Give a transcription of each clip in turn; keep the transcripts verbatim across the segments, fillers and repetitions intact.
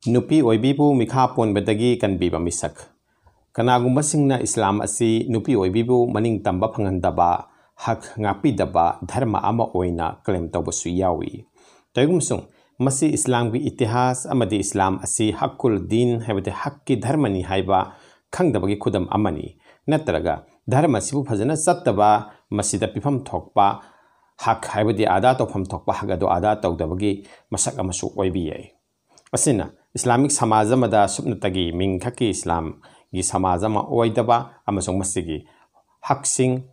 ꯅꯨꯄꯤ ꯑꯣꯏꯕꯤꯕꯨ ꯃꯤꯈꯥ ꯄꯣꯟꯕꯗꯒꯤ ꯀꯟꯕꯤꯕ ꯃꯤꯁꯛ꯫ ꯀꯅꯥꯒꯨꯝꯕꯁꯤꯡꯅ ꯏꯁꯂꯥꯝ ꯑꯁꯤ ꯅꯨꯄꯤ ꯑꯣꯏꯕꯤꯕꯨ ꯃꯅꯤꯡ ꯇꯝꯕ ꯐꯪꯍꯟꯗꯕ, ꯍꯛ ꯉꯥꯛꯄꯤꯗꯕ ꯙꯔꯃ ꯑꯃ ꯑꯣꯏꯅ ꯀ꯭ꯂꯦꯝ ꯇꯧꯕꯁꯨ ꯌꯥꯎꯏ꯫ ꯇꯧꯏꯒꯨꯝꯁꯨꯡ, ꯃꯁꯤ ꯏꯁꯂꯥꯝꯒꯤ ꯏꯇꯤꯍꯥꯁ ꯑꯃꯗꯤ ꯏꯁꯂꯥꯝ ꯑꯁꯤ ꯍꯛꯀꯨꯜ ꯗꯤꯟ, ꯍꯥꯏꯕꯗꯤ ꯍꯛꯀꯤ ꯙꯔꯃꯅꯤ ꯍꯥꯏꯕ ꯈꯪꯗꯕꯒꯤ ꯈꯨꯗꯝ ꯑꯃꯅꯤ꯫ ꯅꯠꯇ꯭ꯔꯒ ꯙꯔꯃ ꯑꯁꯤꯕꯨ ꯐꯖꯅ ꯆꯠꯇꯕ, ꯃꯁꯤꯗ ꯄꯤꯐꯝ ꯊꯣꯛꯄ ꯍꯛ, ꯍꯥꯏꯕꯗꯤ ꯑꯗꯥ ꯇꯧꯐꯝ ꯊꯣꯛꯄ ꯍꯛ ꯑꯗꯨ ꯑꯗꯥ ꯇꯧꯗꯕꯒꯤ ꯃꯁꯛ ꯑꯃꯁꯨ ꯑꯣꯏꯕ ꯌꯥꯏ꯫ ꯑꯁꯤꯅ ꯏꯁꯂꯥꯃꯤꯛ ꯁꯃꯥꯖ ꯑꯃꯗ ꯁꯨꯞꯅꯇꯒꯤ ꯃꯤꯡꯈꯛꯀꯤ ꯏꯁꯂꯥꯝꯒꯤ ꯁꯃꯥꯖ ꯑꯃ ꯑꯣꯏꯗꯕ ꯑꯃꯁꯨꯡ ꯃꯁꯤꯒꯤ ꯍꯛꯁꯤꯡ,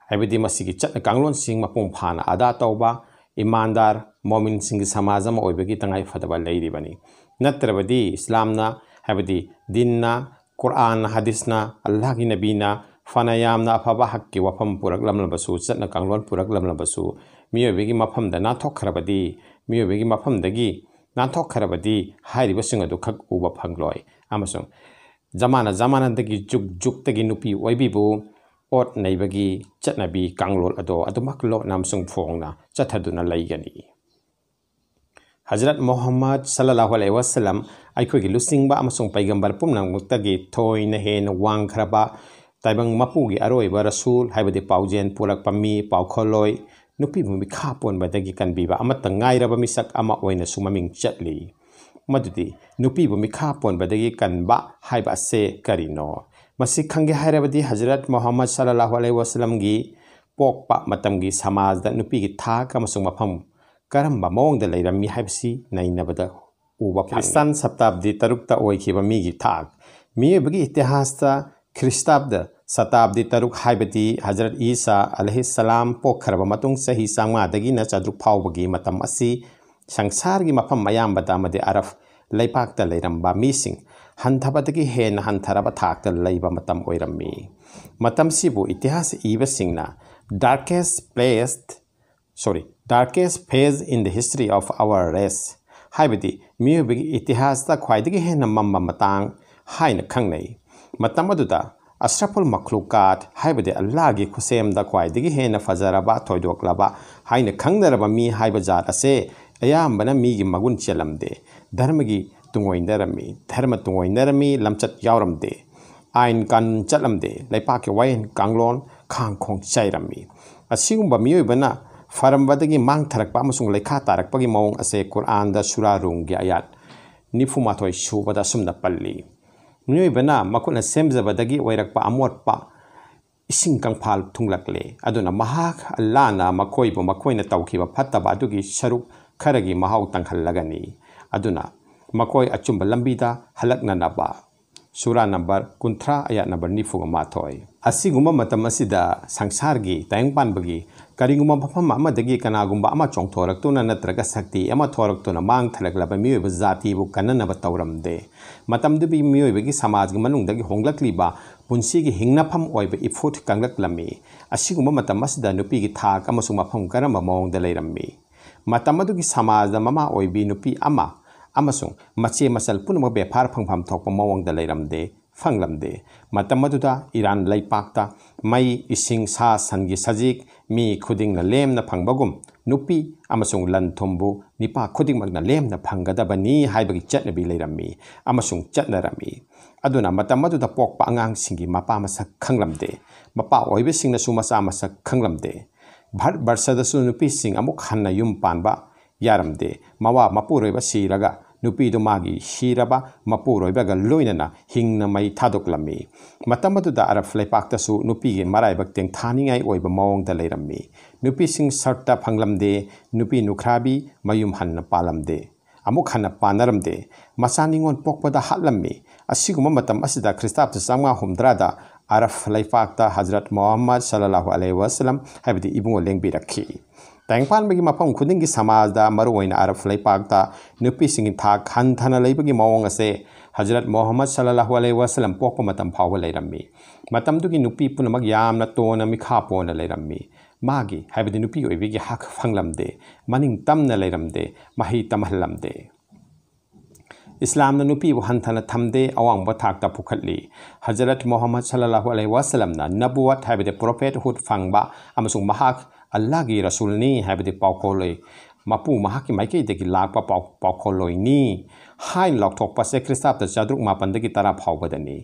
ꯍꯥꯏꯕꯗꯤ ꯃꯁꯤꯒꯤ ꯆꯠꯅ ꯀꯥꯡꯂꯣꯟꯁꯤꯡ ꯃꯄꯨꯡ ꯐꯥꯅ ꯑꯗꯥ ꯇꯧꯕ, ꯏꯃꯥꯟꯗꯥꯔ ꯃꯣꯃꯤꯟꯁꯤꯡꯒꯤ ꯁꯃꯥꯖ ꯑꯃ ꯑꯣꯏꯕꯒꯤ ꯇꯉꯥꯏ ꯐꯗꯕ ꯂꯩꯔꯤꯕꯅꯤ꯫ ꯅꯠꯇ꯭ꯔꯕꯗꯤ ꯏꯁꯂꯥꯝꯅ, ꯍꯥꯏꯕꯗꯤ ꯗꯤꯟꯅ, ꯀꯨꯔꯥꯟ ꯍꯗꯤꯁꯅ, ꯑꯜꯂꯥꯍꯒꯤ ꯅꯕꯤꯅ ꯐꯅ ꯌꯥꯝꯅ ꯑꯐꯕ ꯍꯛꯀꯤ ꯋꯥꯐꯝ ꯄꯨꯔꯛꯂꯝꯂꯕꯁꯨ, ꯆꯠꯅ ꯀꯥꯡꯂꯣꯟ ꯄꯨꯔꯛꯂꯝꯂꯕꯁꯨ, ꯃꯤꯑꯣꯏꯕꯒꯤ ꯃꯐꯝꯗ ꯅꯥꯟꯊꯣꯛꯈ꯭ꯔꯕꯗꯤ, ꯃꯤꯑꯣꯏꯕꯒꯤ ꯃꯐꯝꯗꯒꯤ ꯅꯥꯟꯊꯣꯛꯈ꯭ꯔꯕꯗꯤ ꯍꯥꯏꯔꯤꯕꯁꯤꯡ ꯑꯗꯨ ꯈꯛ ꯎꯕ ꯐꯪꯂꯣꯏ꯫ ꯑꯃꯁꯨꯡ ꯖꯃꯥꯅ ꯖꯃꯥꯅꯗꯒꯤ, ꯖꯨꯛ ꯖꯨꯛꯇꯒꯤ ꯅꯨꯄꯤ ꯑꯣꯏꯕꯤꯕꯨ ꯑꯣꯠ ꯅꯩꯕꯒꯤ ꯆꯠꯅꯕꯤ ꯀꯥꯡꯂꯣꯟ ꯑꯗꯣ ꯑꯗꯨꯃꯛ ꯂꯣꯠꯅ ꯑꯃꯁꯨꯡ ꯐꯣꯡꯅ ꯆꯠꯊꯗꯨꯅ ꯂꯩꯒꯅꯤ꯫ ꯍꯖꯔꯠ ꯃꯨꯍꯝꯃꯗ ꯁꯜꯂꯜꯂꯥꯍꯨ ꯑꯂꯩꯍꯤ ꯋꯥꯁꯂꯝ ꯑꯩꯈꯣꯏꯒꯤ ꯂꯨꯆꯤꯡꯕ ꯑꯃꯁꯨꯡ ꯄꯩꯒꯝꯕꯔ ꯄꯨꯝꯅꯃꯛꯇꯒꯤ ꯊꯣꯏꯅ ꯍꯦꯟꯅ ꯋꯥꯡꯈ꯭ꯔꯕ ꯇꯥꯏꯕꯪ ꯃꯄꯨꯒꯤ ꯑꯔꯣꯏꯕ ꯔꯁꯨꯜ, ꯍꯥꯏꯕꯗꯤ ꯄꯥꯎꯖꯦꯜ ꯄꯨꯔꯛꯄ ꯃꯤ, ꯄꯥꯎꯈꯣꯜꯂꯣꯏ, ꯅꯨꯄꯤꯕꯨ ꯃꯤꯈꯥ ꯄꯣꯟꯕꯗꯒꯤ ꯀꯟꯕꯤꯕ ꯑꯃꯠꯇ ꯉꯥꯏꯔꯕ ꯃꯤꯁꯛ ꯑꯃ ꯑꯣꯏꯅꯁꯨ ꯃꯃꯤꯡ ꯆꯠꯂꯤ꯫ ꯃꯗꯨꯗꯤ ꯅꯨꯄꯤꯕꯨ ꯃꯤꯈꯥ ꯄꯣꯟꯕꯗꯒꯤ ꯀꯟꯕ ꯍꯥꯏꯕ ꯑꯁꯦ ꯀꯔꯤꯅꯣ? ꯃꯁꯤ ꯈꯪꯒꯦ ꯍꯥꯏꯔꯕꯗꯤ ꯍꯖꯔꯠ ꯃꯨꯍꯝꯃꯗ ꯁꯜꯂꯜꯂꯥꯍꯨ ꯑꯂꯩꯍꯤ ꯋꯥꯁꯂꯝꯒꯤ ꯄꯣꯛꯄ ꯃꯇꯝꯒꯤ ꯁꯃꯥꯖꯗ ꯅꯨꯄꯤꯒꯤ ꯊꯥꯛ ꯑꯃꯁꯨꯡ ꯃꯐꯝ ꯀꯔꯝꯕ ꯃꯑꯣꯡꯗ ꯂꯩꯔꯝꯃꯤ ꯍꯥꯏꯕꯁꯤ ꯅꯩꯅꯕꯗ ꯎꯕ ꯐꯪꯏ꯫ ꯈ꯭ꯔꯤꯁꯇꯥꯟ ꯁꯞꯇꯥꯕꯗꯤ ꯇꯔꯨꯛꯇ ꯑꯣꯏꯈꯤꯕ ꯃꯤꯒꯤ ꯊꯥꯛ꯫ ꯃꯤꯑꯣꯏꯕꯒꯤ ꯏꯇꯤꯍꯥꯁꯇ ꯈ꯭ꯔꯤꯁꯇꯥꯕꯗ ꯁꯇꯥꯕꯗꯤ ꯇꯔꯨꯛ, ꯍꯥꯏꯕꯗꯤ ꯍꯖꯔꯠ ꯏꯁꯥ ꯑꯂꯩꯍꯤꯁꯂꯥꯝ ꯄꯣꯛꯈ꯭ꯔꯕ ꯃꯇꯨꯡ ꯆꯍꯤ ꯆꯥꯝꯃꯉꯥꯗꯒꯤꯅ ꯆꯥꯇ꯭ꯔꯨꯛ ꯐꯥꯎꯕꯒꯤ ꯃꯇꯝ ꯑꯁꯤ ꯁꯪꯁꯥꯔꯒꯤ ꯃꯐꯝ ꯑꯌꯥꯝꯕꯗ ꯑꯃꯗꯤ ꯑꯔꯕ ꯂꯩꯄꯥꯛꯇ ꯂꯩꯔꯝꯕ ꯃꯤꯁꯤꯡ ꯍꯟꯊꯕꯗꯒꯤ ꯍꯦꯟꯅ ꯍꯟꯊꯔꯕ ꯊꯥꯛꯇ ꯂꯩꯕ ꯃꯇꯝ ꯑꯣꯏꯔꯝꯃꯤ꯫ ꯃꯇꯝꯁꯤꯕꯨ ꯏꯇꯤꯍꯥꯁ ꯏꯕꯁꯤꯡꯅ darkest placed, sorry, darkest phase in the history of our race, ꯍꯥꯏꯕꯗꯤ ꯃꯤꯑꯣꯏꯕꯒꯤ ꯏꯇꯤꯍꯥꯁꯇ ꯈ꯭ꯋꯥꯏꯗꯒꯤ ꯍꯦꯟꯅ ꯃꯝꯕ ꯃꯇꯥꯡ ꯍꯥꯏꯅ ꯈꯪꯅꯩ꯫ ꯃꯇꯝ ꯑꯗꯨꯗ ꯑꯁ꯭ꯔꯐꯨꯜ ꯃꯈ꯭ꯂꯨꯀꯥꯠ, ꯍꯥꯏꯕꯗꯤ ꯑꯜꯂꯥꯍꯒꯤ ꯈꯨꯠꯁꯦꯝꯗ ꯈ꯭ꯋꯥꯏꯗꯒꯤ ꯍꯦꯟꯅ ꯐꯖꯔꯕ, ꯊꯣꯏꯗꯣꯛꯂꯕ ꯍꯥꯏꯅ ꯈꯪꯅꯔꯕ ꯃꯤ ꯍꯥꯏꯕ ꯖꯥꯠ ꯑꯁꯦ ꯑꯌꯥꯝꯕꯅ ꯃꯤꯒꯤ ꯃꯒꯨꯟ ꯆꯦꯜꯂꯝꯗꯦ꯫ ꯙꯔꯃꯒꯤ ꯇꯨꯡꯑꯣꯏꯅꯔꯝꯃꯤ, ꯙꯔꯃ ꯇꯨꯡꯑꯣꯏꯅꯔꯝꯃꯤ, ꯂꯝꯆꯠ ꯌꯥꯎꯔꯝꯗꯦ, ꯑꯥꯏꯟ ꯀꯥꯅꯨꯟ ꯆꯠꯂꯝꯗꯦ, ꯂꯩꯄꯥꯛꯀꯤ ꯋꯥꯌꯦꯜ ꯀꯥꯡꯂꯣꯟ ꯈꯥꯡ ꯈꯣꯡ ꯆꯥꯏꯔꯝꯃꯤ꯫ ꯑꯁꯤꯒꯨꯝꯕ ꯃꯤꯑꯣꯏꯕꯅ ꯐꯔꯝꯕꯗꯒꯤ ꯃꯥꯡꯊꯔꯛꯄ ꯑꯃꯁꯨꯡ ꯂꯩꯈꯥ ꯇꯥꯔꯛꯄꯒꯤ ꯃꯑꯣꯡ ꯑꯁꯦ ꯀꯨꯔꯑꯥꯟꯗ ꯁꯨꯔꯥ ꯔꯨꯝꯒꯤ ꯑꯌꯥꯠ ꯅꯤꯐꯨ ꯃꯥꯊꯣꯏ ꯁꯨꯕꯗ ꯑꯁꯨꯝꯅ ꯄꯜꯂꯤ: "ꯃꯤꯑꯣꯏꯕꯅ ꯃꯈꯨꯠꯅ ꯁꯦꯝꯖꯕꯗꯒꯤ ꯑꯣꯏꯔꯛꯄ ꯑꯃꯣꯠꯄ ꯏꯁꯤꯡ ꯀꯪꯐꯥꯜ ꯊꯨꯡꯂꯛꯂꯦ꯫ ꯑꯗꯨꯅ ꯃꯍꯥꯛ ꯑꯜꯂꯥꯅ ꯃꯈꯣꯏꯕꯨ ꯃꯈꯣꯏꯅ ꯇꯧꯈꯤꯕ ꯐꯠꯇꯕ ꯑꯗꯨꯒꯤ ꯁꯔꯨꯛ ꯈꯔꯒꯤ ꯃꯍꯥꯎ ꯇꯪꯍꯜꯂꯒꯅꯤ꯫ ꯑꯗꯨꯅ ꯃꯈꯣꯏ ꯑꯆꯨꯝꯕ ꯂꯝꯕꯤꯗ ꯍꯜꯂꯛꯅꯅꯕ"꯫ ꯁꯨꯔꯥ ꯅꯝꯕꯔ ꯀꯨꯟꯊ꯭ꯔꯥ, ꯑꯌꯥꯠ ꯅꯝꯕꯔ ꯅꯤꯐꯨꯒ ꯃꯥꯊꯣꯏ꯫ ꯑꯁꯤꯒꯨꯝꯕ ꯃꯇꯝ ꯑꯁꯤꯗ ꯁꯪꯁꯥꯔꯒꯤ ꯇꯥꯏꯕꯪ ꯄꯥꯟꯕꯒꯤ ꯀꯔꯤꯒꯨꯝꯕ ꯃꯐꯝ ꯑꯃꯗꯒꯤ ꯀꯅꯥꯒꯨꯝꯕ ꯑꯃ ꯆꯣꯡꯊꯣꯔꯛꯇꯨꯅ ꯅꯠꯇ꯭ꯔꯒ ꯁꯛꯇꯤ ꯑꯃ ꯊꯣꯔꯛꯇꯨꯅ ꯃꯥꯡꯊꯔꯛꯂꯕ ꯃꯤꯑꯣꯏꯕ ꯖꯥꯇꯤꯕꯨ ꯀꯟꯅꯅꯕ ꯇꯧꯔꯝꯗꯦ꯫ ꯃꯇꯝꯗꯨꯒꯤ ꯃꯤꯑꯣꯏꯕꯒꯤ ꯁꯃꯥꯖꯒꯤ ꯃꯅꯨꯡꯗꯒꯤ ꯍꯣꯡꯂꯛꯂꯤꯕ ꯄꯨꯟꯁꯤꯒꯤ ꯍꯤꯡꯅꯐꯝ ꯑꯣꯏꯕ ꯏꯐꯨꯠ ꯀꯪꯂꯛꯂꯝꯃꯤ꯫ ꯑꯁꯤꯒꯨꯝꯕ ꯃꯇꯝ ꯑꯁꯤꯗ ꯅꯨꯄꯤꯒꯤ ꯊꯥꯛ ꯑꯃꯁꯨꯡ ꯃꯐꯝ ꯀꯔꯝꯕ ꯃꯑꯣꯡꯗ ꯂꯩꯔꯝꯃꯤ? ꯃꯇꯝ ꯑꯗꯨꯒꯤ ꯁꯃꯥꯖꯗ ꯃꯃꯥ ꯑꯣꯏꯕꯤ ꯅꯨꯄꯤ ꯑꯃ ꯑꯃꯁꯨꯡ ꯃꯆꯦ ꯃꯆꯜ ꯄꯨꯝꯅꯃꯛ ꯕꯦꯐꯥꯔ ꯐꯪꯐꯝ ꯊꯣꯛꯄ ꯃꯑꯣꯡꯗ ꯂꯩꯔꯝꯗꯦ, ꯐꯪꯂꯝꯗꯦ꯫ ꯃꯇꯝ ꯑꯗꯨꯗ ꯏꯔꯥꯟ ꯂꯩꯄꯥꯛꯇ ꯃꯩ, ꯏꯁꯤꯡ, ꯁꯥ ꯁꯟꯒꯤ ꯁꯖꯤꯛ ꯃꯤ ꯈꯨꯗꯤꯡꯅ ꯂꯦꯝꯅ ꯐꯪꯕꯒꯨꯝ, ꯅꯨꯄꯤ ꯑꯃꯁꯨꯡ ꯂꯟ ꯊꯨꯝꯕꯨ ꯅꯤꯄꯥ ꯈꯨꯗꯤꯡꯃꯛꯅ ꯂꯦꯝꯅ ꯐꯪꯒꯗꯕꯅꯤ ꯍꯥꯏꯕꯒꯤ ꯆꯠꯅꯕꯤ ꯂꯩꯔꯝꯃꯤ ꯑꯃꯁꯨꯡ ꯆꯠꯅꯔꯝꯃꯤ꯫ ꯑꯗꯨꯅ ꯃꯇꯝ ꯑꯗꯨꯗ ꯄꯣꯛꯄ ꯑꯉꯥꯡꯁꯤꯡꯒꯤ ꯃꯄꯥ ꯃꯁꯛ ꯈꯪꯂꯝꯗꯦ꯫ ꯃꯄꯥ ꯑꯣꯏꯕꯁꯤꯡꯅꯁꯨ ꯃꯆꯥ ꯃꯁꯛ ꯈꯪꯂꯝꯗꯦ꯫ ꯚꯥꯔꯠ ꯕꯔꯁꯗꯁꯨ ꯅꯨꯄꯤꯁꯤꯡ ꯑꯃꯨꯛ ꯍꯟꯅ ꯌꯨꯝ ꯄꯥꯟꯕ ꯌꯥꯔꯝꯗꯦ꯫ ꯃꯋꯥ ꯃꯄꯨꯔꯣꯏꯕ ꯁꯤꯔꯒ ꯅꯨꯄꯤꯗꯨ ꯃꯥꯒꯤ ꯁꯤꯔꯕ ꯃꯄꯨꯔꯣꯏꯕꯒ ꯂꯣꯏꯅꯅ ꯍꯤꯡꯅ ꯃꯩ ꯊꯥꯗꯣꯛꯂꯝꯃꯤ꯫ ꯃꯇꯝ ꯑꯗꯨꯗ ꯑꯔꯕ ꯂꯩꯄꯥꯛꯇꯁꯨ ꯅꯨꯄꯤꯒꯤ ꯃꯔꯥꯏꯕꯛ ꯇꯦꯡꯊꯥꯅꯤꯡꯉꯥꯏ ꯑꯣꯏꯕ ꯃꯑꯣꯡꯗ ꯂꯩꯔꯝꯃꯤ꯫ ꯅꯨꯄꯤꯁꯤꯡ ꯁꯔꯇ ꯐꯪꯂꯝꯗꯦ꯫ ꯅꯨꯄꯤ ꯅꯨꯈ꯭ꯔꯥꯕꯤ ꯃꯌꯨꯝ ꯍꯟꯅ ꯄꯥꯜꯂꯝꯗꯦ꯫ ꯑꯃꯨꯛ ꯍꯟꯅ ꯄꯥꯟꯅꯔꯝꯗꯦ꯫ ꯃꯆꯥ ꯅꯤꯉꯣꯜ ꯄꯣꯛꯄꯗ ꯍꯥꯠꯂꯝꯃꯤ꯫ ꯑꯁꯤꯒꯨꯝꯕ ꯃꯇꯝ ꯑꯁꯤꯗ ꯈ꯭ꯔꯤꯁꯇꯥꯕꯗ ꯆꯥꯝꯃꯉꯥ ꯍꯨꯝꯗ꯭ꯔꯥꯗ ꯑꯔꯕ ꯂꯩꯄꯥꯛꯇ ꯍꯖꯔꯠ ꯃꯣꯍꯝꯃꯗ ꯁꯜꯂꯜꯂꯥꯍꯨ ꯑꯂꯩꯍꯤ ꯋꯥꯁꯂꯝ, ꯍꯥꯏꯕꯗꯤ ꯏꯕꯨꯡꯉꯣ ꯂꯦꯡꯕꯤꯔꯛꯈꯤ꯫ ꯇꯥꯏꯕꯪꯄꯥꯟꯕꯒꯤ ꯃꯐꯝ ꯈꯨꯗꯤꯡꯒꯤ ꯁꯃꯥꯖꯗ, ꯃꯔꯨꯑꯣꯏꯅ ꯑꯔꯕ ꯂꯩꯄꯥꯛꯇ, ꯅꯨꯄꯤꯁꯤꯡꯒꯤ ꯊꯥꯛ ꯍꯟꯊꯅ ꯂꯩꯕꯒꯤ ꯃꯑꯣꯡ ꯑꯁꯦ ꯍꯖꯔꯠ ꯃꯣꯍꯝꯃꯗ ꯁꯜꯂꯜꯂꯥꯍꯨ ꯑꯂꯩꯍꯤ ꯋꯥꯁꯂꯝ ꯄꯣꯛꯄ ꯃꯇꯝ ꯐꯥꯎꯕ ꯂꯩꯔꯝꯃꯤ꯫ ꯃꯇꯝꯗꯨꯒꯤ ꯅꯨꯄꯤ ꯄꯨꯝꯅꯃꯛ ꯌꯥꯝꯅ ꯇꯣꯟꯅ ꯃꯤꯈꯥ ꯄꯣꯟꯅ ꯂꯩꯔꯝꯃꯤ꯫ ꯃꯥꯒꯤ, ꯍꯥꯏꯕꯗꯤ ꯅꯨꯄꯤ ꯑꯣꯏꯕꯒꯤ ꯍꯛ ꯐꯪꯂꯝꯗꯦ, ꯃꯅꯤꯡ ꯇꯝꯅ ꯂꯩꯔꯝꯗꯦ, ꯃꯍꯩ ꯇꯝꯍꯜꯂꯝꯗꯦ꯫ ꯏꯁꯂꯥꯝꯅ ꯅꯨꯄꯤꯕꯨ ꯍꯟꯊꯅ ꯊꯝꯗꯦ, ꯑꯋꯥꯡꯕ ꯊꯥꯛꯇ ꯄꯨꯈꯠꯂꯤ꯫ ꯍꯖꯔꯠ ꯃꯣꯍꯝꯃꯗ ꯁꯜꯂꯜꯂꯥꯍꯨ ꯑꯂꯩꯍꯤ ꯋꯥꯁꯂꯝꯅ ꯅꯕꯨꯋꯠ, ꯍꯥꯏꯕꯗꯤ ꯄ꯭ꯔꯣꯐꯦꯠꯍꯨꯗ ꯐꯪꯕ ꯑꯃꯁꯨꯡ ꯃꯍꯥꯛ ꯑꯜꯂꯥꯍꯒꯤ ꯔꯁꯨꯜꯅꯤ ꯍꯥꯏꯕꯗꯤ ꯄꯥꯎꯈꯣꯜ ꯂꯩ꯫ ꯃꯄꯨ ꯃꯍꯥꯛꯀꯤ ꯃꯥꯏꯀꯩꯗꯒꯤ ꯂꯥꯛꯄ ꯄꯥꯎ ꯄꯥꯎꯈꯣꯜꯂꯣꯏꯅꯤ ꯍꯥꯏꯅ ꯂꯥꯎꯊꯣꯛꯄ ꯑꯁꯦ ꯈ꯭ꯔꯤꯁꯇꯥꯕꯇ ꯆꯥꯇ꯭ꯔꯨꯛ ꯃꯥꯄꯟꯗꯒꯤ ꯇꯔꯥ ꯐꯥꯎꯕꯗꯅꯤ꯫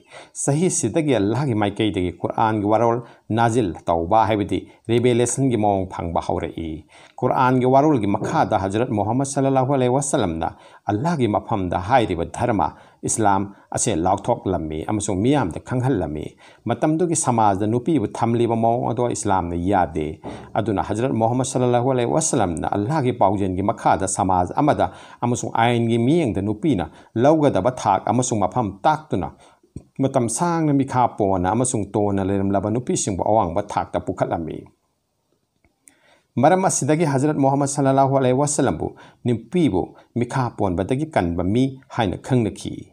ꯆꯍꯤꯁꯤꯗꯒꯤ ꯑꯜꯂꯥꯍꯒꯤ ꯃꯥꯏꯀꯩꯗꯒꯤ ꯀꯨꯔꯥꯟꯒꯤ ꯋꯥꯔꯣꯜ ꯅꯥꯖꯤꯜ ꯇꯧꯕ, ꯍꯥꯏꯕꯗꯤ ꯔꯤꯕꯦꯂꯦꯁꯟꯒꯤ ꯃꯑꯣꯡ ꯐꯪꯕ ꯍꯧꯔꯛꯏ꯫ ꯀꯨꯔꯥꯟꯒꯤ ꯋꯥꯔꯣꯜꯒꯤ ꯃꯈꯥꯗ ꯍꯖꯔꯠ ꯃꯨꯍꯝꯃꯗ ꯁꯜꯂꯜꯂꯥꯍꯨ ꯑꯂꯩꯍꯤ ꯋꯥꯁꯂꯝꯅ ꯑꯜꯂꯥꯍꯒꯤ ꯃꯐꯝꯗ ꯍꯥꯏꯔꯤꯕ ꯙꯔꯃ ꯏꯁꯂꯥꯝ ꯑꯁꯦ ꯂꯥꯎꯊꯣꯛꯂꯝꯃꯤ ꯑꯃꯁꯨꯡ ꯃꯤꯌꯥꯝꯗ ꯈꯪꯍꯜꯂꯝꯃꯤ꯫ ꯃꯇꯝꯗꯨꯒꯤ ꯁꯃꯥꯖꯗ ꯅꯨꯄꯤꯕꯨ ꯊꯝꯂꯤꯕ ꯃꯑꯣꯡ ꯑꯗꯣ ꯏꯁꯂꯥꯝꯅ ꯌꯥꯗꯦ꯫ ꯑꯗꯨꯅ ꯍꯖꯔꯠ ꯃꯨꯍꯝꯃꯗ ꯁꯜꯂꯜꯂꯥꯍꯨ ꯑꯂꯩꯍꯤ ꯋꯥꯁꯂꯝꯅ ꯑꯜꯂꯥꯍꯒꯤ ꯄꯥꯎꯖꯦꯜꯒꯤ ꯃꯈꯥꯗ ꯁꯃꯥꯖ ꯑꯃꯗ ꯑꯃꯁꯨꯡ ꯑꯥꯏꯟꯒꯤ ꯃꯤꯠꯌꯦꯡꯗ ꯅꯨꯄꯤꯅ ꯂꯧꯒꯗꯕ ꯊꯥꯛ ꯑꯃꯁꯨꯡ ꯃꯐꯝ ꯇꯥꯛꯇꯨꯅ ꯃꯇꯝ ꯁꯥꯡꯅ ꯃꯤꯈꯥ ꯄꯣꯟꯅ ꯑꯃꯁꯨꯡ ꯇꯣꯟꯅ ꯂꯩꯔꯝꯂꯕ ꯅꯨꯄꯤꯁꯤꯡꯕꯨ ꯑꯋꯥꯡꯕ ꯊꯥꯛꯇ ꯄꯨꯈꯠꯂꯝꯃꯤ꯫ ꯃꯔꯝ ꯑꯁꯤꯗꯒꯤ ꯍꯖꯔꯠ ꯃꯨꯍꯝꯃꯗ ꯁꯜꯂꯜꯂꯥꯍꯨ ꯑꯂꯩꯍꯤ ꯋꯥꯁꯂꯝꯕꯨ ꯅꯨꯄꯤꯕꯨ ꯃꯤꯈꯥ ꯄꯣꯟꯕꯗꯒꯤ ꯀꯟꯕ ꯃꯤ ꯍꯥꯏꯅ ꯈꯪꯅꯈꯤ꯫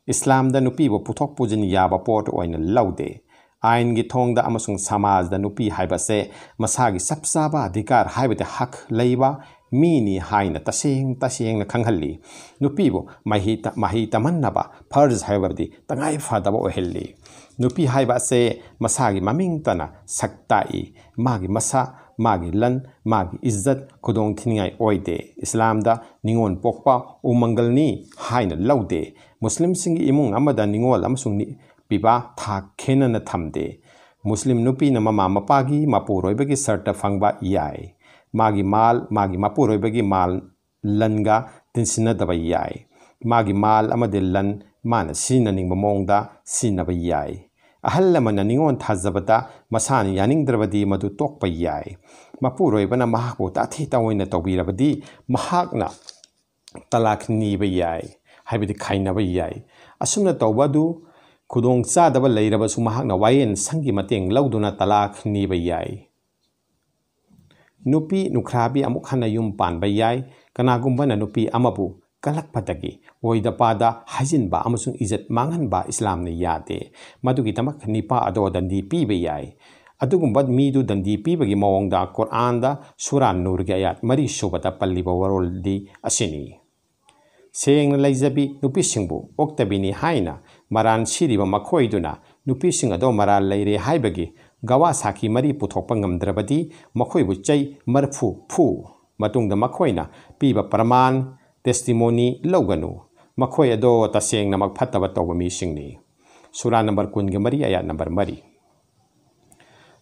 ꯏꯁꯂꯥꯝꯗ ꯅꯨꯄꯤꯕꯨ ꯄꯨꯊꯣꯛ ꯄꯨꯁꯤꯟ ꯌꯥꯕ ꯄꯣꯠ ꯑꯣꯏꯅ ꯂꯧꯗꯦ꯫ ꯑꯥꯏꯟꯒꯤ ꯊꯣꯡꯗ ꯑꯃꯁꯨꯡ ꯁꯃꯥꯖꯗ ꯅꯨꯄꯤ ꯍꯥꯏꯕꯁꯦ ꯃꯁꯥꯒꯤ ꯆꯞ ꯆꯥꯕ ꯑꯙꯤꯀꯥꯔ, ꯍꯥꯏꯕꯗꯤ ꯍꯛ ꯂꯩꯕ ꯃꯤꯅꯤ ꯍꯥꯏꯅ ꯇꯁꯦꯡ ꯇꯁꯦꯡꯅ ꯈꯪꯍꯜꯂꯤ꯫ ꯅꯨꯄꯤꯕꯨ ꯃꯍꯩ ꯇ-, ꯃꯍꯩ ꯇꯝꯍꯟꯅꯕ ꯐꯔꯖ, ꯍꯥꯏꯕꯗꯤ ꯇꯉꯥꯏ ꯐꯗꯕ ꯑꯣꯏꯍꯜꯂꯤ꯫ ꯅꯨꯄꯤ ꯍꯥꯏꯕ ꯑꯁꯦ ꯃꯁꯥꯒꯤ ꯃꯃꯤꯡꯇꯅ ꯁꯛ ꯇꯥꯛꯏ꯫ ꯃꯥꯒꯤ ꯃꯁꯥ, ꯃꯥꯒꯤ ꯂꯟ, ꯃꯥꯒꯤ ꯏꯖꯠ ꯈꯨꯗꯣꯡ ꯊꯤꯅꯤꯡꯉꯥꯏ ꯑꯣꯏꯗꯦ꯫ ꯏꯁꯂꯥꯝꯗ ꯅꯤꯉꯣꯜ ꯄꯣꯛꯄ ꯎꯃꯪꯒꯜꯅꯤ ꯍꯥꯏꯅ ꯂꯧꯗꯦ꯫ ꯃꯨꯁꯂꯤꯝꯁꯤꯡꯒꯤ ꯏꯃꯨꯡ ꯑꯃꯗ ꯅꯤꯉꯣꯜ ꯑꯃꯁꯨꯡ ꯅꯤ-, ꯄꯤꯕꯥ ꯊꯥꯛ ꯈꯦꯟꯅꯅ ꯊꯝꯗꯦ꯫ ꯃꯨꯁꯂꯤꯝ ꯅꯨꯄꯤꯅ ꯃꯃꯥ ꯃꯄꯥꯒꯤ ꯃꯄꯨꯔꯣꯏꯕꯒꯤ ꯁꯔꯇ ꯐꯪꯕ ꯌꯥꯏ꯫ ꯃꯥꯒꯤ ꯃꯥꯜ, ꯃꯥꯒꯤ ꯃꯄꯨꯔꯣꯏꯕꯒꯤ ꯃꯥꯜ ꯂꯟꯒ ꯇꯤꯟꯁꯤꯟꯅꯗꯕ ꯌꯥꯏ꯫ ꯃꯥꯒꯤ ꯃꯥꯜ ꯑꯃꯗꯤ ꯂꯟ ꯃꯥꯅ ꯁꯤꯖꯤꯟꯅꯅꯤꯡꯕ ꯃꯑꯣꯡꯗ ꯁꯤꯖꯤꯟꯅꯕ ꯌꯥꯏ꯫ ꯑꯍꯜ ꯂꯃꯟꯅ ꯅꯤꯉꯣꯜ ꯊꯥꯖꯕꯗ ꯃꯁꯥꯅ ꯌꯥꯅꯤꯡꯗ꯭ꯔꯕꯗꯤ ꯃꯗꯨ ꯇꯣꯛꯄ ꯌꯥꯏ꯫ ꯃꯄꯨꯔꯣꯏꯕꯅ ꯃꯍꯥꯛꯄꯨ ꯇꯥꯊꯤ ꯇꯥꯑꯣꯏꯅ ꯇꯧꯕꯤꯔꯕꯗꯤ ꯃꯍꯥꯛꯅ ꯇꯂꯥꯛ ꯅꯤꯕ ꯌꯥꯏ, ꯍꯥꯏꯕꯗꯤ ꯈꯥꯏꯅꯕ ꯌꯥꯏ꯫ ꯑꯁꯨꯝꯅ ꯇꯧꯕ ꯑꯗꯨ ꯈꯨꯗꯣꯡ ꯆꯥꯗꯕ ꯂꯩꯔꯕꯁꯨ ꯃꯍꯥꯛꯅ ꯋꯥꯌꯦꯜ ꯁꯪꯒꯤ ꯃꯇꯦꯡ ꯂꯧꯗꯨꯅ ꯇꯂꯥꯛ ꯅꯤꯕ ꯌꯥꯏ꯫ ꯅꯨꯄꯤ ꯅꯨꯈ꯭ꯔꯥꯕꯤ ꯑꯃꯨꯛ ꯍꯟꯅ ꯌꯨꯝ ꯄꯥꯟꯕ ꯌꯥꯏ꯫ ꯀꯅꯥꯒꯨꯝꯕꯅ ꯅꯨꯄꯤ ꯑꯃꯕꯨ ꯀꯜꯂꯛꯄꯗꯒꯤ ꯑꯣꯏꯗ ꯄꯥꯗ ꯍꯥꯏꯖꯤꯟꯕ ꯑꯃꯁꯨꯡ ꯏꯖꯠ ꯃꯥꯡꯍꯟꯕ ꯏꯁꯂꯥꯝꯅ ꯌꯥꯗꯦ꯫ ꯃꯗꯨꯒꯤꯗꯃꯛ ꯅꯤꯄꯥ ꯑꯗꯣ ꯗꯟꯗꯤ ꯄꯤꯕ ꯌꯥꯏ꯫ ꯑꯗꯨꯒꯨꯝꯕ ꯃꯤꯗꯨ ꯗꯟꯗꯤ ꯄꯤꯕꯒꯤ ꯃꯑꯣꯡꯗ ꯀꯨꯔꯥꯟꯗ ꯁꯨꯔꯥ ꯅꯨꯔꯒꯤ ꯑꯌꯥꯠ ꯃꯔꯤ ꯁꯨꯕꯗ ꯄꯜꯂꯤꯕ ꯋꯥꯔꯣꯜꯗꯤ ꯑꯁꯤꯅꯤ: ꯁꯦꯡꯅ ꯂꯩꯖꯕꯤ ꯅꯨꯄꯤꯁꯤꯡꯕꯨ ꯑꯣꯛꯇꯕꯤꯅꯤ ꯍꯥꯏꯅ ꯃꯔꯥꯟ ꯁꯤꯔꯤꯕ ꯃꯈꯣꯏꯗꯨꯅ ꯅꯨꯄꯤꯁꯤꯡ ꯑꯗꯣ ꯃꯔꯥꯜ ꯂꯩꯔꯦ ꯍꯥꯏꯕꯒꯤ ꯒꯋꯥ ꯁꯥꯈꯤ ꯃꯔꯤ ꯄꯨꯊꯣꯛꯄ ꯉꯝꯗ꯭ꯔꯕꯗꯤ ꯃꯈꯣꯏꯕꯨ ꯆꯩ ꯃꯔꯐꯨ ꯐꯨ꯫ ꯃꯇꯨꯡꯗ ꯃꯈꯣꯏꯅ ꯄꯤꯕ ꯄ꯭ꯔꯃꯥꯟ, testimony, ꯂꯧꯒꯅꯨ꯫ ꯃꯈꯣꯏ ꯑꯗꯣ ꯇꯁꯦꯡꯅꯃꯛ ꯐꯠꯇꯕ ꯇꯧꯕ ꯃꯤꯁꯤꯡꯅꯤ꯫ ꯁꯨꯔꯥ ꯅꯝꯕꯔ ꯀꯨꯟꯒ ꯃꯔꯤ, ꯑꯌꯥꯠ ꯅꯝꯕꯔ ꯃꯔꯤ꯫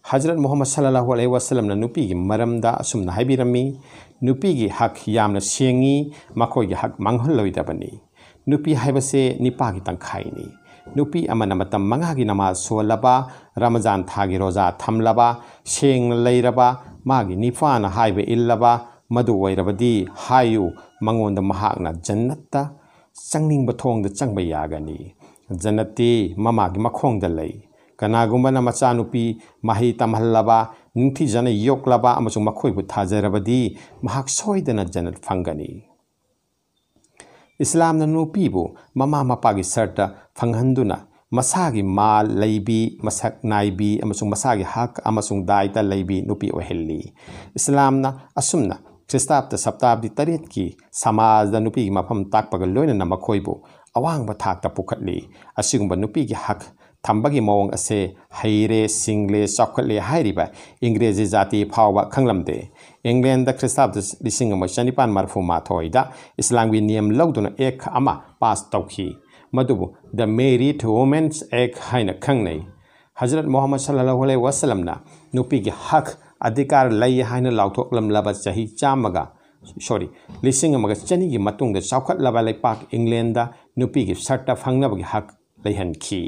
ꯍꯖꯔꯠ ꯃꯨꯍꯝꯃꯗ ꯁꯜꯂꯜꯂꯥꯍꯨ ꯑꯂꯩꯍꯤ ꯋꯥꯁꯜꯂꯝꯅ ꯅꯨꯄꯤꯒꯤ ꯃꯔꯝꯗ ꯑꯁꯨꯝꯅ ꯍꯥꯏꯕꯤꯔꯝꯃꯤ, "ꯅꯨꯄꯤꯒꯤ ꯍꯛ ꯌꯥꯝꯅ ꯁꯦꯡꯉꯤ, ꯃꯈꯣꯏꯒꯤ ꯍꯛ ꯃꯥꯡꯍꯜꯂꯣꯏꯗꯕꯅꯤ"꯫ ꯅꯨꯄꯤ ꯍꯥꯏꯕꯁꯦ ꯅꯤꯄꯥꯒꯤ ꯇꯪꯈꯥꯏꯅꯤ꯫ ꯅꯨꯄꯤ ꯑꯃꯅ ꯃꯇꯝ ꯃꯉꯥꯒꯤ ꯅꯃꯥꯖ ꯁꯣꯜꯂꯕ, ꯔꯃꯖꯥꯟ ꯊꯥꯒꯤ ꯔꯣꯖꯥ ꯊꯝꯂꯕ, ꯁꯦꯡꯅ ꯂꯩꯔꯕ, ꯃꯥꯒꯤ ꯅꯤꯄꯥꯅ ꯍꯥꯏꯕ ꯏꯜꯂꯕ, ꯃꯗꯨ ꯑꯣꯏꯔꯕꯗꯤ ꯍꯥꯏꯌꯨ, ꯃꯉꯣꯟꯗ ꯃꯍꯥꯛꯅ ꯖꯟꯅꯠꯇ ꯆꯪꯅꯤꯡꯕ ꯊꯣꯡꯗ ꯆꯪꯕ ꯌꯥꯒꯅꯤ꯫ ꯖꯟꯅꯠꯇꯤ ꯃꯃꯥꯒꯤ ꯃꯈꯣꯡꯗ ꯂꯩ꯫ ꯀꯅꯥꯒꯨꯝꯕꯅ ꯃꯆꯥꯅꯨꯄꯤ ꯃꯍꯩ ꯇꯝꯍꯜꯂꯕ, ꯅꯤꯡꯊꯤꯖꯅ ꯌꯣꯛꯂꯕ ꯑꯃꯁꯨꯡ ꯃꯈꯣꯏꯕꯨ ꯊꯥꯖꯔꯕꯗꯤ ꯃꯍꯥꯛ ꯁꯣꯏꯗꯅ ꯖꯟꯅꯠ ꯐꯪꯒꯅꯤ꯫ ꯏꯁꯂꯥꯝꯅ ꯅꯨꯄꯤꯕꯨ ꯃꯃꯥ ꯃꯄꯥꯒꯤ ꯁꯔꯇ ꯐꯪꯍꯟꯗꯨꯅ ꯃꯁꯥꯒꯤ ꯃꯥꯜ ꯂꯩꯕꯤ, ꯃꯁꯛ ꯅꯥꯏꯕꯤ ꯑꯃꯁꯨꯡ ꯃꯁꯥꯒꯤ ꯍꯛ ꯑꯃꯁꯨꯡ ꯗꯥꯏꯇ ꯂꯩꯕꯤ ꯅꯨꯄꯤ ꯑꯣꯏꯍꯜꯂꯤ꯫ ꯏꯁꯂꯥꯝꯅ ꯑꯁꯨꯝꯅ ꯈ꯭ꯔꯤꯁꯇꯥꯕꯗ ꯁꯞꯇꯥꯕꯗꯤ ꯇꯔꯦꯠꯀꯤ ꯁꯃꯥꯖꯗ ꯅꯨꯄꯤꯒꯤ ꯃꯐꯝ ꯇꯥꯛꯄꯒ ꯂꯣꯏꯅꯅ ꯃꯈꯣꯏꯕꯨ ꯑꯋꯥꯡꯕ ꯊꯥꯛꯇ ꯄꯨꯈꯠꯂꯤ꯫ ꯑꯁꯤꯒꯨꯝꯕ ꯅꯨꯄꯤꯒꯤ ꯍꯛ ꯊꯝꯕꯒꯤ ꯃꯑꯣꯡ ꯑꯁꯦ ꯍꯩꯔꯦ, ꯁꯤꯡꯂꯦ, ꯆꯥꯎꯈꯠꯂꯦ ꯍꯥꯏꯔꯤꯕ ꯏꯪꯒ꯭ꯔꯦꯖꯤ ꯖꯥꯇꯤ ꯐꯥꯎꯕ ꯈꯪꯂꯝꯗꯦ꯫ ꯏꯪꯂꯦꯟꯗ ꯈ꯭ꯔꯤꯁꯇꯥꯕꯗ ꯂꯤꯁꯤꯡ ꯑꯃ ꯆꯅꯤꯄꯥꯟ ꯃꯔꯤꯐꯨ ꯃꯥꯊꯣꯏꯗ ꯏꯁꯂꯥꯝꯒꯤ ꯅꯤꯌꯝ ꯂꯧꯗꯨꯅ ꯑꯦꯛ ꯑꯃ ꯄꯥꯁ ꯇꯧꯈꯤ꯫ ꯃꯗꯨꯕꯨ The Married Women's Act ꯍꯥꯏꯅ ꯈꯪꯅꯩ꯫ ꯍꯖꯔꯠ ꯃꯨꯍꯝꯃꯗ ꯁꯜꯂꯜꯂꯥꯍꯨ ꯑꯂꯩꯍꯤ ꯋꯥꯁꯜꯂꯝꯅ ꯅꯨꯄꯤꯒꯤ ꯍꯛ, ꯑꯙꯤꯀꯥꯔ ꯂꯩ ꯍꯥꯏꯅ ꯂꯥꯎꯊꯣꯛꯂꯝꯂꯕ ꯆꯍꯤ ꯆꯥꯝꯃꯒ, ꯁꯣꯔꯤ, ꯂꯤꯁꯤꯡ ꯑꯃꯒ ꯆꯅꯤꯒꯤ ꯃꯇꯨꯡꯗ ꯆꯥꯎꯈꯠꯂꯕ ꯂꯩꯄꯥꯛ ꯏꯪꯂꯦꯟꯗ ꯅꯨꯄꯤꯒꯤ ꯁꯔꯇ ꯐꯪꯅꯕꯒꯤ ꯍꯛ ꯂꯩꯍꯟꯈꯤ꯫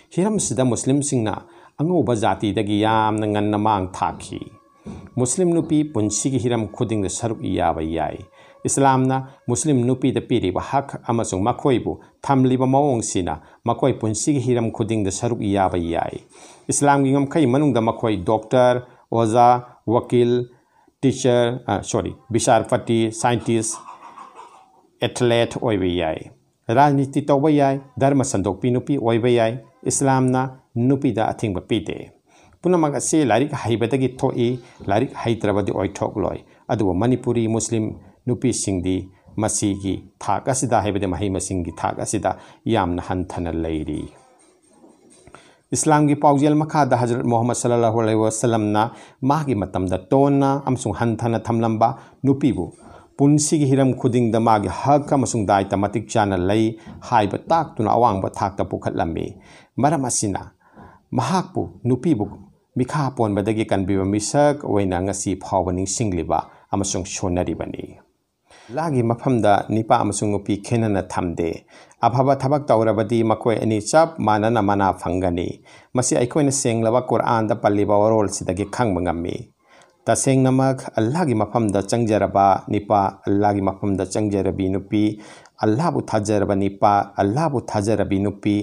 ꯍꯤꯔꯝꯁꯤꯗ ꯃꯨꯁꯂꯤꯝꯁꯤꯡꯅ ꯑꯉꯧꯕ ꯖꯥꯇꯤꯗꯒꯤ ꯌꯥꯝꯅ ꯉꯟꯅ ꯃꯥꯡ ꯊꯥꯈꯤ꯫ ꯃꯨꯁꯂꯤꯝ ꯅꯨꯄꯤ ꯄꯨꯟꯁꯤꯒꯤ ꯍꯤꯔꯝ ꯈꯨꯗꯤꯡꯗ ꯁꯔꯨꯛ ꯌꯥꯕ ꯌꯥꯏ꯫ ꯏꯁꯂꯥꯝꯅ ꯃꯨꯁꯂꯤꯝ ꯅꯨꯄꯤꯗ ꯄꯤꯔꯤꯕ ꯍꯛ ꯑꯃꯁꯨꯡ ꯃꯈꯣꯏꯕꯨ ꯊꯝꯂꯤꯕ ꯃꯑꯣꯡꯁꯤꯅ ꯃꯈꯣꯏ ꯄꯨꯟꯁꯤꯒꯤ ꯍꯤꯔꯝ ꯈꯨꯗꯤꯡꯗ ꯁꯔꯨꯛ ꯌꯥꯕ ꯌꯥꯏ꯫ ꯏꯁꯂꯥꯝꯒꯤ ꯉꯝꯈꯩ ꯃꯅꯨꯡꯗ ꯃꯈꯣꯏ ꯗꯣꯛꯇꯔ, ꯑꯣꯖꯥ, ꯋꯀꯤꯜ, ꯇꯤꯆꯔ, ꯑ, ꯁꯣꯔꯤ, ꯕꯤꯆꯥꯔꯄꯇꯤ, ꯁꯥꯏꯟꯇꯤꯁ, ꯑꯦꯊꯂꯦꯠ ꯑꯣꯏꯕ ꯌꯥꯏ꯫ ꯔꯥꯖꯅꯤꯇꯤ ꯇꯧꯕ ꯌꯥꯏ, ꯙꯔꯃ ꯁꯟꯗꯣꯛꯄꯤ ꯅꯨꯄꯤ ꯑꯣꯏꯕ ꯌꯥꯏ꯫ ꯏꯁꯂꯥꯝꯅ ꯅꯨꯄꯤꯗ ꯑꯊꯤꯡꯕ ꯄꯤꯗꯦ꯫ ꯄꯨꯝꯅꯃꯛ ꯑꯁꯤ ꯂꯥꯏꯔꯤꯛ ꯍꯩꯕꯗꯒꯤ ꯊꯣꯛꯏ, ꯂꯥꯏꯔꯤꯛ ꯍꯩꯇ꯭ꯔꯕꯗꯤ ꯑꯣꯏꯊꯣꯛꯂꯣꯏ꯫ ꯑꯗꯨꯕꯨ ꯃꯅꯤꯄꯨꯔꯤ ꯃꯨꯁꯂꯤꯝ ꯅꯨꯄꯤꯁꯤꯡꯗꯤ ꯃꯁꯤꯒꯤ ꯊꯥꯛ ꯑꯁꯤꯗ, ꯍꯥꯏꯕꯗꯤ ꯃꯍꯩ ꯃꯁꯤꯡꯒꯤ ꯊꯥꯛ ꯑꯁꯤꯗ ꯌꯥꯝꯅ ꯍꯟꯊꯅ ꯂꯩꯔꯤ꯫ ꯏꯁꯂꯥꯝꯒꯤ ꯄꯥꯎꯖꯦꯜ ꯃꯈꯥꯗ ꯍꯖꯔꯠ ꯃꯨꯍꯝꯃꯗ ꯁꯜꯂꯜꯂꯥꯍꯨ ꯑꯂꯩꯍꯤ ꯋꯥꯁꯜꯂꯝꯅ ꯃꯥꯒꯤ ꯃꯇꯝꯗ ꯇꯣꯟꯅ ꯑꯃꯁꯨꯡ ꯍꯟꯊꯅ ꯊꯝꯂꯝꯕ ꯅꯨꯄꯤꯕꯨ ꯄꯨꯟꯁꯤꯒꯤ ꯍꯤꯔꯝ ꯈꯨꯗꯤꯡꯗ ꯃꯥꯒꯤ ꯍꯛ ꯑꯃꯁꯨꯡ ꯗꯥꯏꯇ ꯃꯇꯤꯛ ꯆꯥꯅ ꯂꯩ ꯍꯥꯏꯕ ꯇꯥꯛꯇꯨꯅ ꯑꯋꯥꯡꯕ ꯊꯥꯛꯇ ꯄꯨꯈꯠꯂꯝꯃꯤ꯫ ꯃꯔꯝ ꯑꯁꯤꯅ ꯃꯍꯥꯛꯄꯨ ꯅꯨꯄꯤꯕꯨ ꯃꯤꯈꯥ ꯄꯣꯟꯕꯗꯒꯤ ꯀꯟꯕꯤꯕ ꯃꯤꯁꯛ ꯑꯣꯏꯅ ꯉꯁꯤ ꯐꯥꯎꯕ ꯅꯤꯡꯁꯤꯡꯂꯤꯕ ꯑꯃꯁꯨꯡ ꯁꯣꯟꯅꯔꯤꯕꯅꯤ꯫ ꯑꯜꯂꯥꯍꯒꯤ ꯃꯐꯝꯗ ꯅꯤꯄꯥ ꯑꯃꯁꯨꯡ ꯅꯨꯄꯤ ꯈꯦꯟꯅꯅ ꯊꯝꯗꯦ꯫ ꯑꯐꯕ ꯊꯕꯛ ꯇꯧꯔꯕꯗꯤ ꯃꯈꯣꯏ ꯑꯅꯤ ꯆꯞ ꯃꯥꯟꯅꯅ ꯃꯅꯥ ꯐꯪꯒꯅꯤ꯫ ꯃꯁꯤ ꯑꯩꯈꯣꯏꯅ ꯁꯦꯡꯂꯕ ꯀꯨꯔꯑꯥꯟꯗ ꯄꯜꯂꯤꯕ ꯋꯥꯔꯣꯜꯁꯤꯗꯒꯤ ꯈꯪꯕ ꯉꯝꯃꯤ꯫ ꯇꯁꯦꯡꯅꯃꯛ ꯑꯜꯂꯥꯍꯒꯤ ꯃꯐꯝꯗ ꯆꯪꯖꯔꯕ ꯅꯤꯄꯥ, ꯑꯜꯂꯥꯍꯒꯤ ꯃꯐꯝꯗ ꯆꯪꯖꯔꯕꯤ ꯅꯨꯄꯤ, ꯑꯜꯂꯥꯍꯕꯨ ꯊꯥꯖꯔꯕ ꯅꯤꯄꯥ, ꯑꯜꯂꯥꯍꯕꯨ ꯊꯥꯖꯔꯕꯤ ꯅꯨꯄꯤ,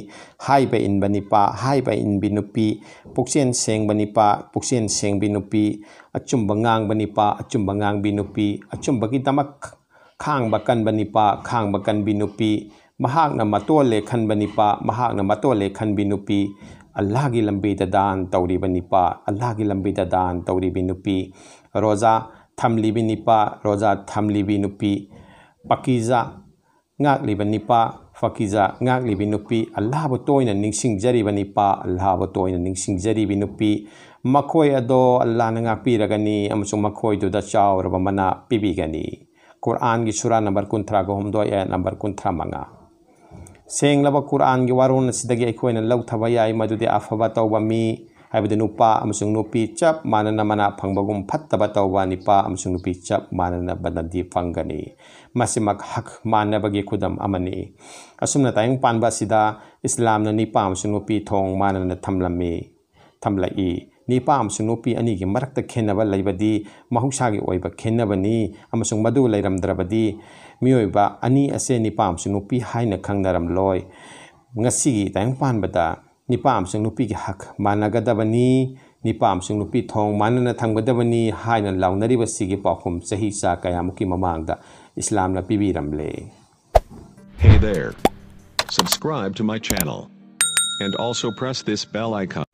ꯍꯥꯏꯕ ꯏꯟꯕ ꯅꯤꯄꯥ, ꯍꯥꯏꯕ ꯏꯟꯕꯤ ꯅꯨꯄꯤ, ꯄꯨꯛꯆꯦꯜ ꯁꯦꯡꯕ ꯅꯤꯄꯥ, ꯄꯨꯛꯆꯦꯜ ꯁꯦꯡꯕꯤ ꯅꯨꯄꯤ, ꯑꯆꯨꯝꯕ ꯉꯥꯡꯕ ꯅꯤꯄꯥ, ꯑꯆꯨꯝꯕ ꯉꯥꯡꯕꯤ ꯅꯨꯄꯤ, ꯑꯆꯨꯝꯕꯒꯤꯗꯃꯛ ꯈꯥꯡꯕ ꯀꯟꯕ ꯅꯤꯄꯥ, ꯈꯥꯡꯕ ꯀꯟꯕꯤ ꯅꯨꯄꯤ, ꯃꯍꯥꯛꯅ ꯃꯇꯣꯜꯂꯦ ꯈꯟꯕ ꯅꯤꯄꯥ, ꯃꯍꯥꯛꯅ ꯃꯇꯣꯜꯂꯦ ꯈꯟꯕꯤ ꯅꯨꯄꯤ, ꯑꯜꯂꯥꯍꯒꯤ ꯂꯝꯕꯤꯗ ꯗꯥꯟ ꯇꯧꯔꯤꯕ ꯅꯤꯄꯥ, ꯑꯜꯂꯥꯍꯒꯤ ꯂꯝꯕꯤꯗ ꯗꯥꯟ ꯇꯧꯔꯤꯕꯤ ꯅꯨꯄꯤ, ꯔꯣꯖꯥ ꯊꯝꯂꯤꯕꯤ ꯅꯤꯄꯥ, ꯔꯣꯖꯥ ꯊꯝꯂꯤꯕꯤ ꯅꯨꯄꯤ, ꯄꯀꯤꯖꯥ ꯉꯥꯛꯂꯤꯕ ꯅꯤꯄꯥ, ꯐꯀꯤꯖꯥ ꯉꯥꯛꯂꯤꯕꯤ ꯅꯨꯄꯤ, ꯑꯜꯂꯥꯍꯕꯨ ꯇꯣꯏꯅ ꯅꯤꯡꯁꯤꯡꯖꯔꯤꯕ ꯅꯤꯄꯥ, ꯑꯜꯂꯥꯍꯕꯨ ꯇꯣꯏꯅ ꯅꯤꯡꯁꯤꯡꯖꯔꯤꯕꯤ ꯅꯨꯄꯤ, ꯃꯈꯣꯏ ꯑꯗꯣ ꯑꯜꯂꯥꯍꯅ ꯉꯥꯛꯄꯤꯔꯒꯅꯤ ꯑꯃꯁꯨꯡ ꯃꯈꯣꯏꯗꯨꯗ ꯆꯥꯎꯔꯕ ꯃꯅꯥ ꯄꯤꯕꯤꯒꯅꯤ꯫ ꯀꯨꯔꯑꯥꯟꯒꯤ ꯁꯨꯔꯥ ꯅꯝꯕꯔ ꯀꯨꯟꯊ꯭ꯔꯥꯒ ꯍꯨꯝꯗꯣꯏ, ꯑꯥꯌꯠ ꯅꯝꯕꯔ ꯀꯨꯟꯊ꯭ꯔꯥ ꯃꯉꯥ꯫ ꯁꯦꯡꯂꯕ ꯀꯨꯔꯑꯥꯟꯒꯤ ꯋꯥꯔꯣꯜ ꯑꯁꯤꯗꯒꯤ ꯑꯩꯈꯣꯏꯅ ꯂꯧꯊꯕ ꯌꯥꯏ ꯃꯗꯨꯗꯤ ꯑꯐꯕ ꯇꯧꯕ ꯃꯤ, ꯍꯥꯏꯕꯗꯤ ꯅꯨꯄꯥ ꯑꯃꯁꯨꯡ ꯅꯨꯄꯤ ꯆꯞ ꯃꯥꯟꯅꯅ ꯃꯅꯥ ꯐꯪꯕꯒꯨꯝ ꯐꯠꯇꯕ ꯇꯧꯕ ꯅꯤꯄꯥ ꯑꯃꯁꯨꯡ ꯅꯨꯄꯤ ꯆꯞ ꯃꯥꯟꯅꯅ ꯕꯟꯗꯤ ꯐꯪꯒꯅꯤ꯫ ꯃꯁꯤꯃꯛ ꯍꯛ ꯃꯥꯟꯅꯕꯒꯤ ꯈꯨꯗꯝ ꯑꯃꯅꯤ꯫ ꯑꯁꯨꯝꯅ ꯇꯥꯏꯕꯪ ꯄꯥꯟꯕ ꯑꯁꯤꯗ ꯏꯁꯂꯥꯝꯅ ꯅꯤꯄꯥ ꯑꯃꯁꯨꯡ ꯅꯨꯄꯤ ꯊꯣꯡ ꯃꯥꯟꯅꯅ ꯊꯝꯂꯝꯃꯤ, ꯊꯝꯂꯛꯏ꯫ ꯅꯤꯄꯥ ꯑꯃꯁꯨꯡ ꯅꯨꯄꯤ ꯑꯅꯤꯒꯤ ꯃꯔꯛꯇ ꯈꯦꯟꯅꯕ ꯂꯩꯕꯗꯤ ꯃꯍꯧꯁꯥꯒꯤ ꯑꯣꯏꯕ ꯈꯦꯟꯅꯕꯅꯤ ꯑꯃꯁꯨꯡ ꯃꯗꯨ ꯂꯩꯔꯝꯗ꯭ꯔꯕꯗꯤ ꯃꯤꯑꯣꯏꯕ ꯑꯅꯤ ꯑꯁꯦ ꯅꯤꯄꯥ ꯑꯃꯁꯨꯡ ꯅꯨꯄꯤ ꯍꯥꯏꯅ ꯈꯪꯅꯔꯝꯂꯣꯏ꯫ ꯉꯁꯤꯒꯤ ꯇꯥꯏꯕꯪ ꯄꯥꯟꯕꯗ ꯅꯤꯄꯥ ꯑꯃꯁꯨꯡ ꯅꯨꯄꯤꯒꯤ ꯍꯛ ꯃꯥꯟꯅꯒꯗꯕꯅꯤ, ꯅꯤꯄꯥ ꯑꯃꯁꯨꯡ ꯅꯨꯄꯤ ꯊꯣꯡ ꯃꯥꯟꯅꯅ ꯊꯝꯒꯗꯕꯅꯤ ꯍꯥꯏꯅ ꯂꯥꯎꯅꯔꯤꯕꯁꯤꯒꯤ ꯄꯥꯎꯈꯨꯝ ꯆꯍꯤ ꯆꯥ ꯀꯌꯥꯃꯨꯛꯀꯤ ꯃꯃꯥꯡꯗ ꯏꯁꯂꯥꯝꯅ ꯄꯤꯕꯤꯔꯝꯂꯦ꯫ Hey there. Subscribe to my channel. And also press this bell icon.